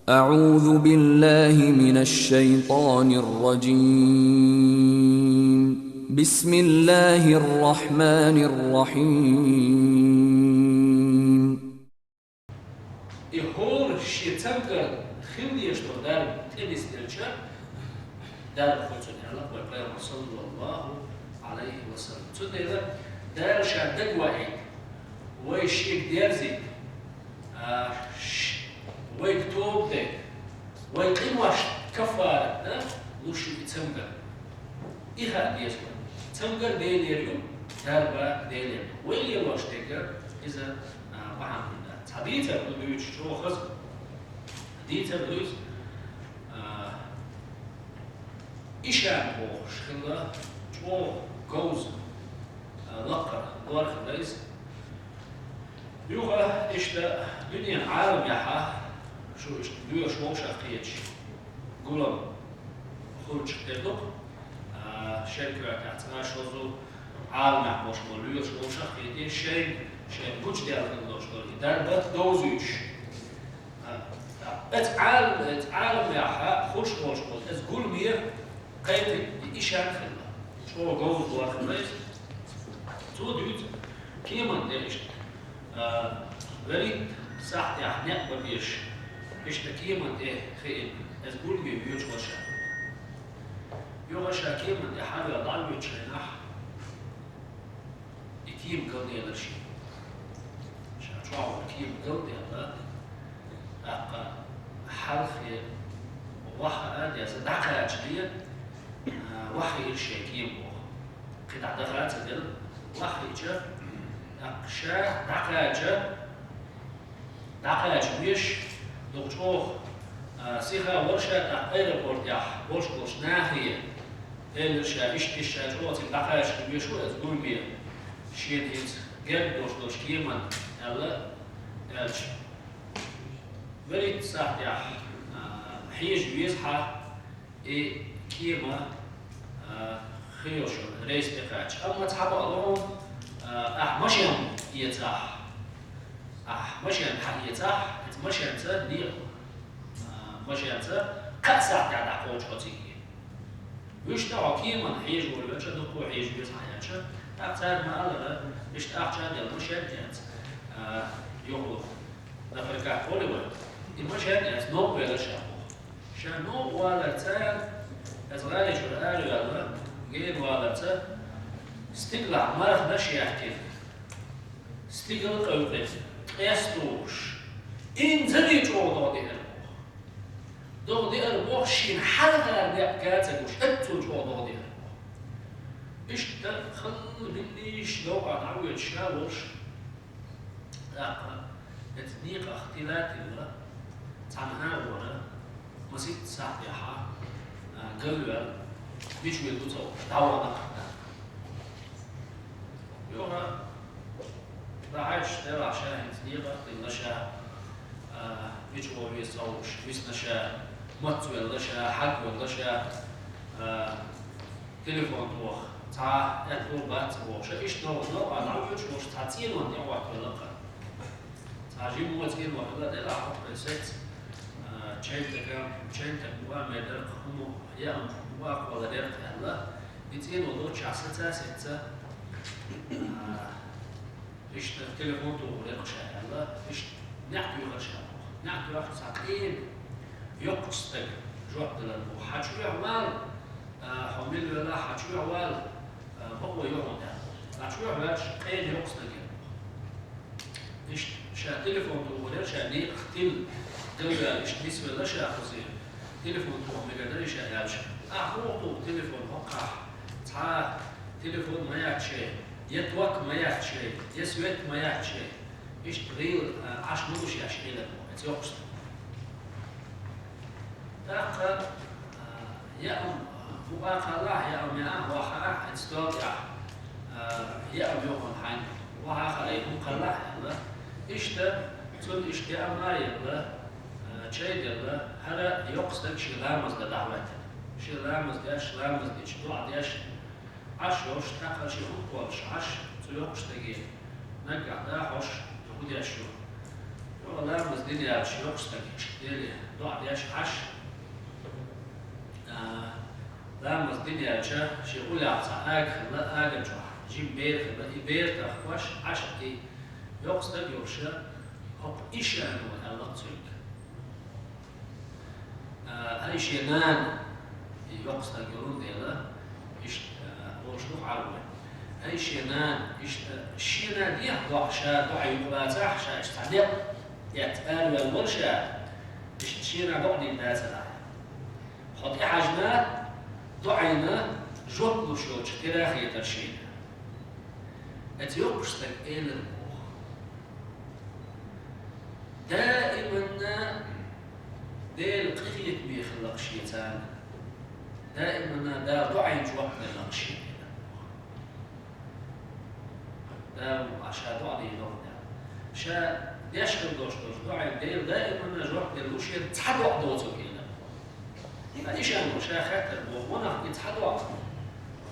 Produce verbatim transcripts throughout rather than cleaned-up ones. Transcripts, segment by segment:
أعوذ بالله من الشيطان الرجيم. بسم الله الرحمن الرحيم. И хӀора шен цамгар хила дезаш долу дарба тӀе нисделча, дарба хуьлу цунна аьлла вай Пайхамар, саллаллаху Ӏалайхи ва саллам. Цундела Дала Ша дагаваийта, вай Шега дерзийта, а, ш-, вайга тоба дайта, вай къинош каффарат дан луш ю и цамгар. И хаа деза вай. Цамгар Делера ю, дарба Делера ю. Вай лелош дерг иза, а, бахьана хӀума дац. Цхьа дийцар ду дуьйцуш чӀогӀа хаза. Дийцар ду иза, а, ишан бохуш хилла чӀогӀа говза, а, лакхара лор хилла иза. Юха иштта дуьненан Ӏаламехьа, шу иштта лоьраш вовшах кхеташ, гулам хуьлучух тера ду-кх, а, шеркоьтехь цкъа шозза Ӏаламехь болуш болу лоьраш вовшах кхетий, шайн, шайн гучудаьлла хила долуш долу и дарба довзуьйтуш. А, оцу Ӏалам-, оцу Ӏаламехьа хуьлуш болуш болу оцу гуламе кхетий и ишан хилла. ЧӀогӀа говза лор хилла иза. Цо дуьйцу кеман тӀе иштта, а, вуьрхӀитта сахьтехь некъ бан безаш, иштта кеман тӀе хиъна, оцу гуламе воьдуш вара ша. Юха ша кеман тӀе хьалаваьлла дӀавоьдучу хенахь, и кема галделира шена. Ша чохь волу кема галделла, тӀаккха хьалхе ваха а деза, дӀакхачале, а, вахийра шен кема боху. КхидӀа даха а ца делла, вахийча, тӀаккха ша дӀакхача, дӀакхача веш, дукха чӀогӀа, а, сиха вара ша, тӀаккха аэропортехь болуш болчу нахе элира ша, иштта, иштта ша чӀогӀа цига дӀакхача веш ву оцу гуламе, шена хӀинца герга долуш долчу кеманна аьлла, аьлча. ВуьрхӀитта сахьтехь, а, хьежа веза хьан и кема, а, хи йолуш йолу рейс тӀекхача. Амма цхьа бакъ ду хьуна, а, ахь машен эцахь, ахь машен хьаэцахь, оцу машенца некъа, а, машенца кхаа сахьтехь дӀакхочу хьо цига. Вуьшта хьо кеманна хьежа волавелча, дуккха а хьежа веза хьан аьлча, тӀаккха цара ма-аллара, иштта ахча а делла, машен а эцна, а, юха напрягать волу вай. И машен а эцна, новкъа велира ша боху. Ша новкъа валарца, оцу гӀали чуьра араваьлла, гена валарца, стигалахь марханаш а яьккхина, стигала къевкъина, къесталуш, инзаре чӀогӀа догӀа деара боху. ДогӀа деара боху, шена хьалхара некъ га а ца гуш, оццул чӀогӀа догӀа деара боху. Иштта халла миллиш новкъа дӀавоьдуш ша волуш, тӀаккха оцу некъах тила а тилла, цхьана а вара, масийтта сахьтехьа, а, галваьлла, мича вуьллу ца хууш, дӀавахана кхидӀа. Юха дӀахьаьжча, делахь ша хӀинца некъа а тилла ша, а, мича ван веза ца хууш, висна ша, мацвелла ша, хьагвелла ша, а, телефон тоха, цхьа а аьтто бац ца бохуш, иштта новкъа, новкъа дӀавоьдуш волуш цхьа цӀенонна тӀе хӀоттавелла-кх. Цхьа жима цӀено хилла, делахь хӀокху саьтца, а, чайнтага, чайнтаг бу а медаркх, хӀума яа бу а кхоллареркх аьлла, и цӀено доццушехь саца а саьтца, а, иштта телефон тухур яра ша аьлла, иштта неӀ тоьхура ша боху. НеӀ тоьхча цхьа къена йоккхачу стага жоп делира боху: «Хьан чоьхьа вала, а, хьо мила велахь, хьан чоьхьа вала, а, бакъо йо хьуна», – аьлла. Цхьа чоьхьа ваьлча, къена йоккха стаг яра боху. Иштта ша телефон тухур яра, ша некъах тилла, галваьлла, иштта нисвелла ша кхузахь, телефон тоха мегар дара и ша аьлча. Ахьа хӀун туху телефон хӀокхахь? Цхьа телефон ма яц шайн, я ток ма яц шайн, я свет ма яц шайн. Иштта гӀийла, а, Ӏаш ма ду шаьш, элира боху оцу йоккхачу стага. ТӀаккха, а, яа бу а кхаллахь, яа яа, ваха а, хьайн стол тӀехь, а, яа йо хьуна хьайна, ваха а хаий, хӀун кхаллахь аьлла. Иштта, цунна иштта яа а елла, а, чай делла, хӀара йоккха стаг шен ламаз дан дӀахӀоьттина. Шен ламаз деш, ламаз дича, доӀа деш, Ӏаш йолуш, тӀаккха шен хӀума кхоллуш Ӏаш, цу йоккхачу стаге наггахь дахьош, хӀун деш ю? Йо, Ламаз дина яьлча йоккха стаг иштта Деле доӀа деш Ӏаш. А, ламаз дина яьлча шен уллехь цхьа ага хилла, ага чохь жима бер хилла, и бер тахкош Ӏаш и йоккха стаг йолуш, хӀокху Ишано аьлла цуьнга. А, ай шен нана, и йоккха стаг йолун дела, иштта, а, олуш ду Ӏарбой. Ай шен нана, иштта, шена дехьа дохьа ша доӀа юкъа лацахь, ша иштта цхьа некъ эцна араваьлла вара ша, иштта шена доӀа дина дацара ахь. Хьо тӀехьаьжна, доӀийна жоп луш йолчу тера хетара шена. Эцу йоккхачу стага элира боху. Даиманна Делан къинхетаме хилла-кх шен царна. Даиманна Дала доӀийна жоп делла-кх шена. Дала ша доӀа дийна доху Дала. Ша деш хила долуш долчу доӀийна Дела даиманна жоп делла ву шена цхьа доӀа доцург хилла. Ткъа Ишано ша хаьттира боху, ванах и цхьа доӀа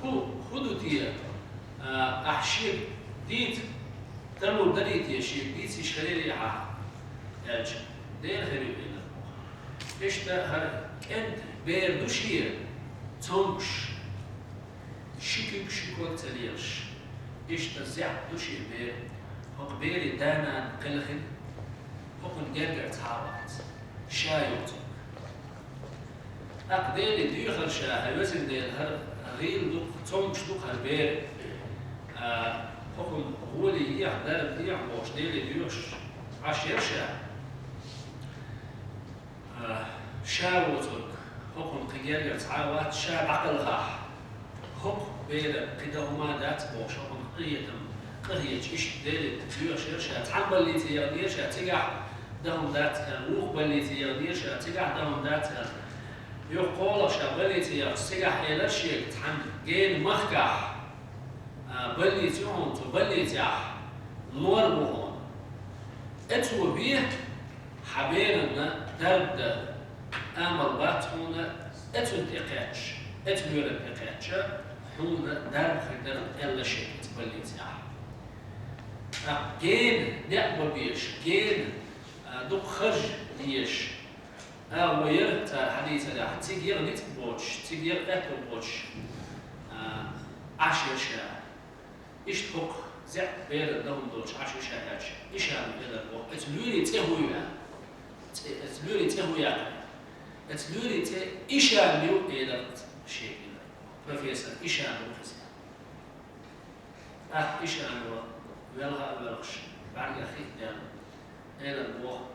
хӀу, хӀу ду те, а, ахь шега дийца, тарлур дарий те шега дийца, иштта хиларе ахь, аьлча, Дела хир ю элира боху. Иштта хӀара кӀентан бер ду шен, цомгуш, ши куьг ши ког ца лелаш. Иштта зехьа ду шен бер. ХӀокху берийн да-нана кхелхина, хӀокхунна гергара цхьа а вац. Ша йоцург. ТӀаккха Деле дуьйхира ша, хӀай везан Дела, хӀара гӀийла ду-кх, цомгуш ду-кх хӀара бер. А, хӀокхунна гӀоле ехьа, дарба дехьа бохуш, Деле доьхуш Ӏаш яра ша. А, ша воцург, хӀокхунна кхин гергара цхьа а вац, ша дӀакхелхахь, хӀокху беран кхин дан хӀума а дац бохуш, хӀокхунна къинхетам, къахеташ иштта Деле доьхуш яра ша. Цхьана больнице яханера ша, цигахь дан хӀума дац аьлла, вукху больнице яханера ша, цигахь дан хӀума дац аьлла. Юха кхоалгӀа ша больнице яхча, цигахь элира шега цхьана гена махкахь, а, больница ю хьуна, цу больницехь лор бу хьуна. Эцо бе, хьан беранна дарба дан амал бац хьуна, эцунна тӀе кхаьчча, эцу лоьрана тӀе кхаьчча, хьуна дарба хир дара аьлла шега оцу больницехь. ТӀаккха гена некъ бан безаш, гена, а, дукха харж дезаш, агӀо яра цара хьадийцарехь, цига яха ницкъ боцуш, цига яха аьтто боцуш, а, Ӏаш яра ша. Иштта хӀокху зехьа беран дан хӀума доцуш Ӏаш ю ша аьлча, Ишано элира боху, эцу лоьрийн цӀе хӀун ю аьлла. ЦӀе, эцу лоьрийн цӀе хӀун яьккхина? Эцу лоьрийн цӀе Ишано ю элира шега элира. Профессор Ишано ву иза. ТӀаккха Ишано велха а воьлхуш, бӀаьргех хи а даьлла, элира боху,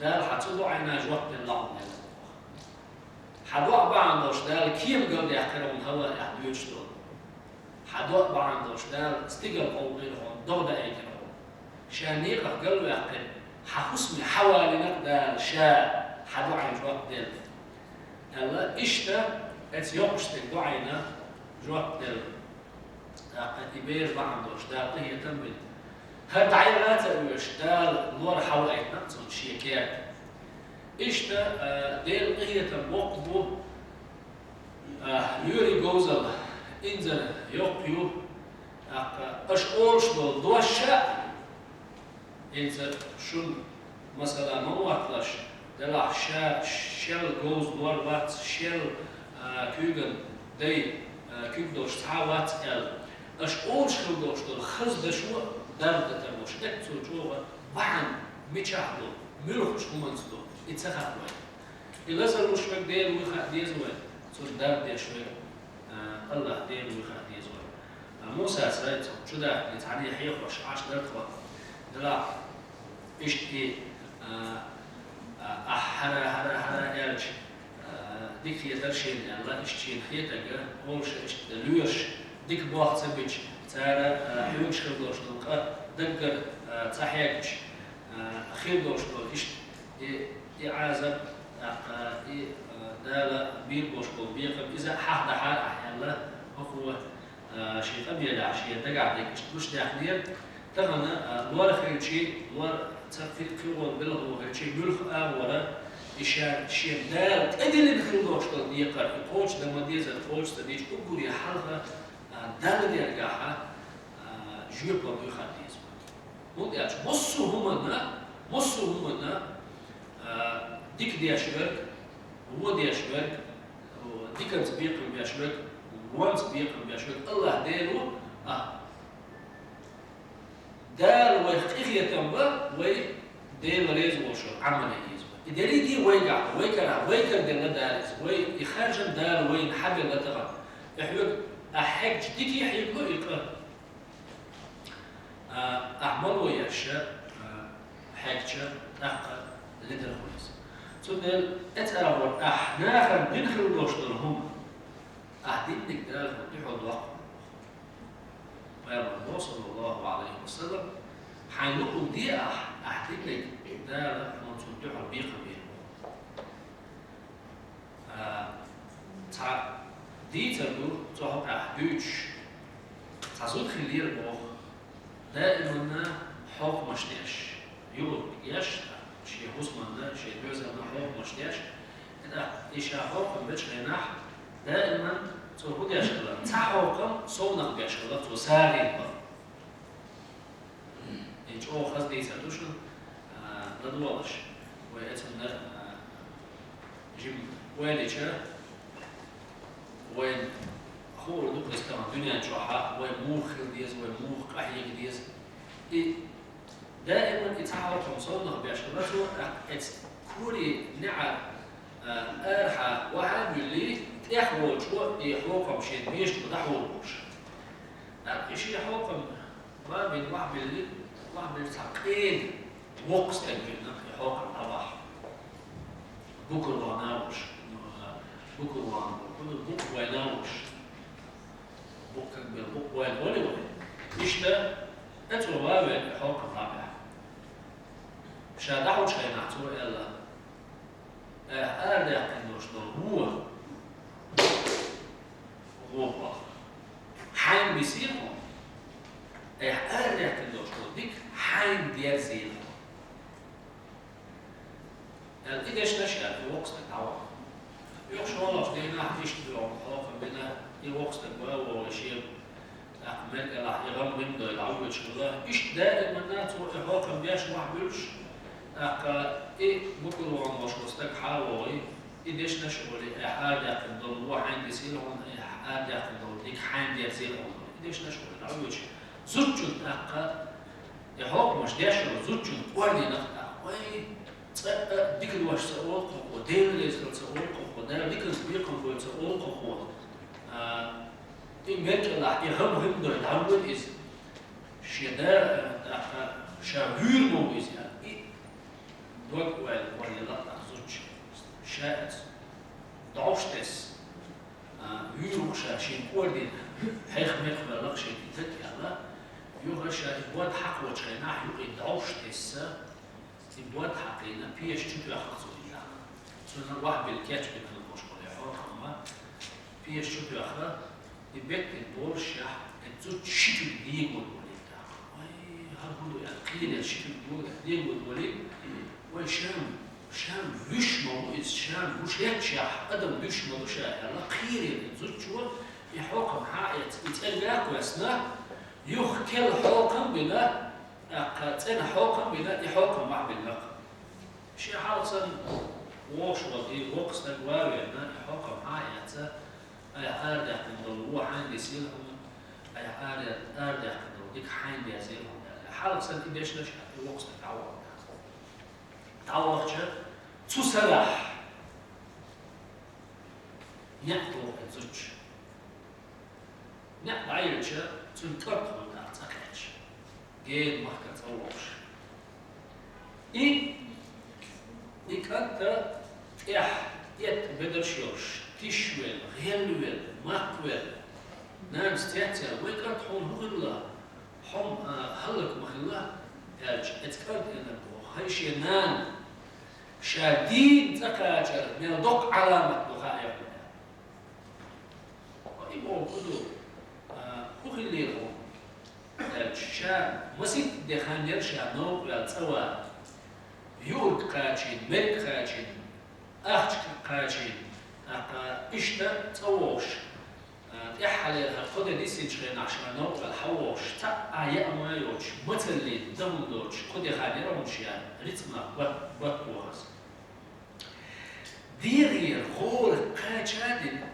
Дала хьан цу доӀина жоп делла хьуна элира боху. Хьан доӀа бахьана долуш Дала кема галдаьккхира хьуна хӀаваъ тӀехь доьдуш долу. Хьан доӀа бахьана долуш Дала стигала къовлийра хьуна, догӀа даийтира хьуна. Ша некъах галваьккхина, хьан хӀусаме хьавалийна-кх Дала ша хьан доӀина жоп делла. Аьлла, иштта эцу йоккхачу стеган доӀина жоп делла. ТӀаккха и бер бахьана долуш Дала къинхетам бина. ХӀара дӀайигӀа а ца оьшуш, Дала лор хьалаайтина-кх цунна шен керта. Иштта, а, Делан къинхетам боккха бу, а, лоьрийн говзалла инзаре йоккха ю, тӀаккха аша олуш долу дош а, хӀинца шуна, масала, ма мотталаш, делахь ша шел говза лор вац, шел, а, куьйган дай, а, куьг долуш цхьа а вац аьлла. Аша олуш хила долуш долу хаза дашо а дарба дан тарлуш, эццо чӀогӀа бахьана мичахь ду, муьлхачу хӀуманца ду, и ца хаьа вайна. И лазар луш верг Дела вуй хаа деза вайна, цунна дарба деш верг, а, АллахӀ Дела вуй хаа деза вайна. А, Мусас цхьа чу дахкина цхьаьна хьехош Ӏаш дара тхо. Делахь, иштта и, а, а, ахь хӀара, хӀара, хӀара аьлча, а, дика хетара шена аьлла, иштта шена хетарг олуш, иштта лоьраш дика болх ца бича, цара, а, хьоьгуш хир долуш долу къа даггара, а, ца хьегча, а, хир долуш долу иштта и, и Ӏазап, тӀаккха и, а, Дала бийр болуш болу бекхам, иза а хьахдахьара ахь аьлла, хӀокхо, а, шен къамелехь, шен дагахь дерг иштта гучудаьккхинера. Тахана, а, лор хилчий, лор ца кхи-, кхин гӀолла белхало хилчий, муьлхха агӀора и ша, шен Дала тӀедиллина хила долуш долу декхар, и кхочушдан ма дезара, кхочуш ца дича, уггаре хьалха, а, Далла гергахь, а, жоьпалла дуьйхна деза вай. ХӀунда аьлча массо а хӀуманна Массо а хӀуманна, а, дика деш верг, во деш верг, диканца бекхам беш верг, вонца бекхам беш верг АллахӀ Дела ва, а, Дала вайх къинхетам бе, вай Дела реза волча Ӏамал е еза. И деррига вайгахь, вай кара, вай кара делла Дала иза. Вай и харжам Дала вайна хьабелла тахан. Эхь верг, а, хьегча дика хьийгало и къа. А, ахь мало еш, а, хьегча, тӀаккха ледар хул иза. Цундела эцӀагӀор ахь нахана дина хила долаш дола хӀума, ахь динниг Дала хьона дуьхьал доккху. Пайхамара боху, саллаллаху Ӏалайхи ва саллам, хьайн лукъал де ахь, ахь динниг Дала хьона цунна дуьхьал бекхам бе. А, цхьа дийцар ду, цу хьокъехь дуьйцуш, цхьа зуда хиллера боху, даиманна хьокхамаш деш, юург еш, шен хӀусамна, шен доьзална хьокхамаш деш, тӀаккха и ша хьокхам бечу хенахь, даиман цо хӀун деш хилла? Цхьа хьокхам совнах беш хилла, цо сагӀина бан. И чӀогӀа хаза дийцар ду шуна, а, ладогӀалаш. Вай эцунна, а, жим ойла йича, вайна хуур ду-кх иза тахана дуьнен чохь, вай муха хила деза, вай муха къахьега деза. И даиман и цхьа хьокхам совнах беш хилла цо, тӀаккха эцу кори неӀар, а, арахьа вахьа а буьллий, тӀех волчо и хьокхам шен бешачу дӀахьур бу уьш. ТӀаккха и шен хьокхам Ва бен вахь белли, вахь белли цхьа къена воккха стаг вина, и хьокхам дӀавахь. Букар ван а волуш, букар ван, букар ван а волуш. Буккаг бел, буккаг бел, буккаг бел, буккаг бел. Иштта, эцо ва вен, и хьокхам дӀабаьхьа. Ша дӀахьочу хенахь цо аьлла, Айхьа арадаьккхина долуш долу вон гӀо боху. Хьайна бисийла хьуна. Айхьа арадаьккхина долуш долу дика хьайна дерзийла хьуна. Аьлла, и дешнаш яьлла, и воккха стаг дӀавахана. Юха шолгӀачу дийнахь иштта хьокхам бина, и воккха стаг ва вогӀий шен ТӀаккха мел кӀелахь и гӀам-гӀим дойла дӀавоьдуш хилла. Иштта даиманна цо и хьокхам беш вахь буьллуш, тӀаккха и букар ван волуш волу стаг хьа а вогӀий, и дешнаш а олий, айхьа арадаьккхина долу вон хьайна дисийла хьуна, айхьа арадаьккхина долу дика хьайна дерзийла хьуна. И дешнаш а олий дӀавоьдуш, зудчунна тӀаккха и хьокхамаш деш йолу зудчунна кӀордийнах тӀаккха, вай, цкъа а дика дош ца олу-кх хӀокхо, Дела реза хила ца олу-кх хӀокхо, Дала диканца бекхам бой ца олу-кх хӀокхо. А, И мел кӀелахь, и гӀам-гӀим дойла дӀавоьду иза. Шен да, тӀаккха ша вуьйр ма ву иза, аьлла. И дог ойла, ойла лакхахь зудчун. Ша эца дӀовш тесса, а, вуьйр ву ша шен кӀордина. Хьех-мех веллакх шен китак аьлла. Юха ша и бод хьакхочу хенахь, юха и дӀовш тесса, И бод хьакхийна, пеша чу тоьхна цо и даккха. Цунна вахь била кечбина хила болуш болу и хьокхам ма, пеша чу тоьхна, и беттина болушехь, и зудчун ши куьг дегор волийна тӀаккха. Вай, хӀара хӀун ду аьлла, кхерера ши куьг дегор волийна. Вай, шам, шам вуьш ма ву иза, шам вуьш хетчехь, адам вуьш ма ду ша аьлла, кхерера и зудчо, и хьокхам хьа а эцна, и цӀерга а кхоьссина, юха керла хьокхам а бина, ТӀаккха цӀена хьокхам а бина, и хьокхам вахь бина-кх. Шен хьалха санна вогӀуш волу и воккха стаг ва а веана, и хьокхам хьа а эцна, айхьа арадаьккхина долу вон хьайна дисийла хьуна, айхьа ара-, арадаьккхина долу дика хьайна дерзийла хьуна аьлла. Хьалха санна и дешнаш а и воккха стаг дӀавахана. ДӀавахча, цу сарахь неӀ туху и зудчун. НеӀ дӀайиллича, цуьнан кӀант хуьлу тӀаккха цӀа кхаьчна. Гена махкара цӀа вогӀуш. И, и кӀант тӀехь этта бедарш йолуш, тиша велла, гӀелвелла, маккъа велла. Нанас цецъяьлла: «Вай кӀант, хьуна хӀун хилла? Хьо-м, а, хӀаллак ма хилла?» — аьлча, эцу кӀанта элира боху: «ХӀай шен нана, ша дийна цӀа кхачар мел доккха Ӏаламат ду хаьа хьуна». Ва и боху хӀун ду, а, хӀун хиллера хьуна? Аьлча, ша масийтта де хан яра ша новкъа ваьлла цӀа ван. Юург кхачийна, мерг кхачийна, ахча кхачийна, тӀаккха иштта цӀа вогӀуш. ТӀеххьалера хӀара кхо де дисинчу хенахь ша новкъахь хьан вогӀуш, цхьа а яа ма йоцуш, мацаллин, дахула доцуш, кхо де хан яра хӀума шен рицкъанах бат-, бат бохаза. ДегӀера хӀора кхача а дина,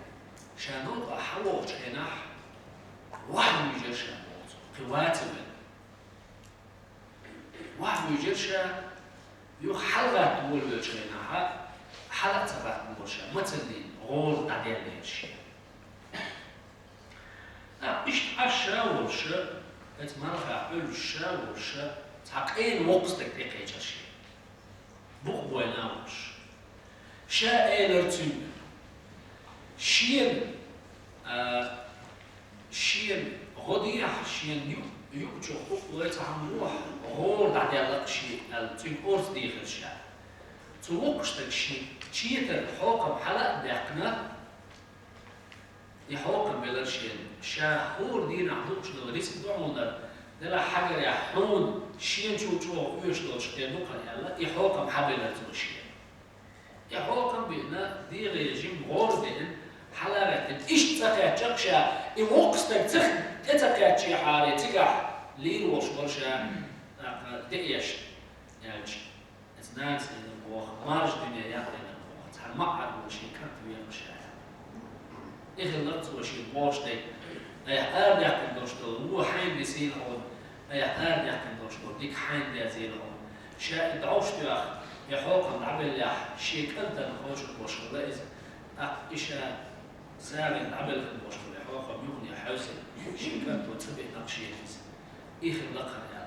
ша новкъахь хьан вогӀучу хенахь, ваха вуьйжира ша боху цо, кхин ваца вен. Ваха вуьйжира ша, юха хьалагӀатта волавелчу хенахь, хьала а ца гӀаттина волу ша, мацаллин гӀора дӀаделлера шен. ТӀаккха иштта Ӏаш ша волуш, оцу малхахь Ӏуьллуш ша волуш, цхьа къена воккха стаг тӀекхечира шен. Букъ бойна а волуш. Ша элира цуьнга: «Шена, а, шена гӀо дехьа, шена ю-, юучух хӀуъа цхьа хӀума бохьа, гӀора дӀаделла-кх шен», — аьлла, цуьнга орца дийхира ша. Цу воккхачу стага шен четар хьокхам хьала а даьккхина, и хьокхам белира шена. Ша хӀора дийнахь лууш долу рицкъ ду хьуна, делахь хьагарехь хьуна шена чул чӀогӀа оьшуш долчух тера ду-кх хӀара аьлла, и хьокхам хьабелира цо шена. И хьокхам бина, дегӀе жима гӀора деана, хьала а гӀаьттина, иштта цӀа кхаьчча-кх ша, и воккха стаг ца, тӀе ца кхаьччехьара, цигахь лийр волуш вара ша, тӀаккха деъеш аьлча. Иза нанас элира боху, маржа дуьне яхъелира боху, цхьана маьӀӀара волу шен кӀант веара ша аьлла. И хилла цо шен бохуш дерг, айхьа арадаьккхина долуш долу вон хьайна дисийла хьуна, айхьа арадаьккхина долуш долу дика хьайна дезийла хьуна. Ша и дӀовш тоьхна, и хьокхам дӀабеллехь, шен кӀантана кхочур болуш хилла иза. ТӀаккха и ша сагӀина дӀабелхина болуш хилла, и хьокхам юхане хьаьвсина, шен кӀанто ца беана-кх шена иза. И хилла-кх хӀара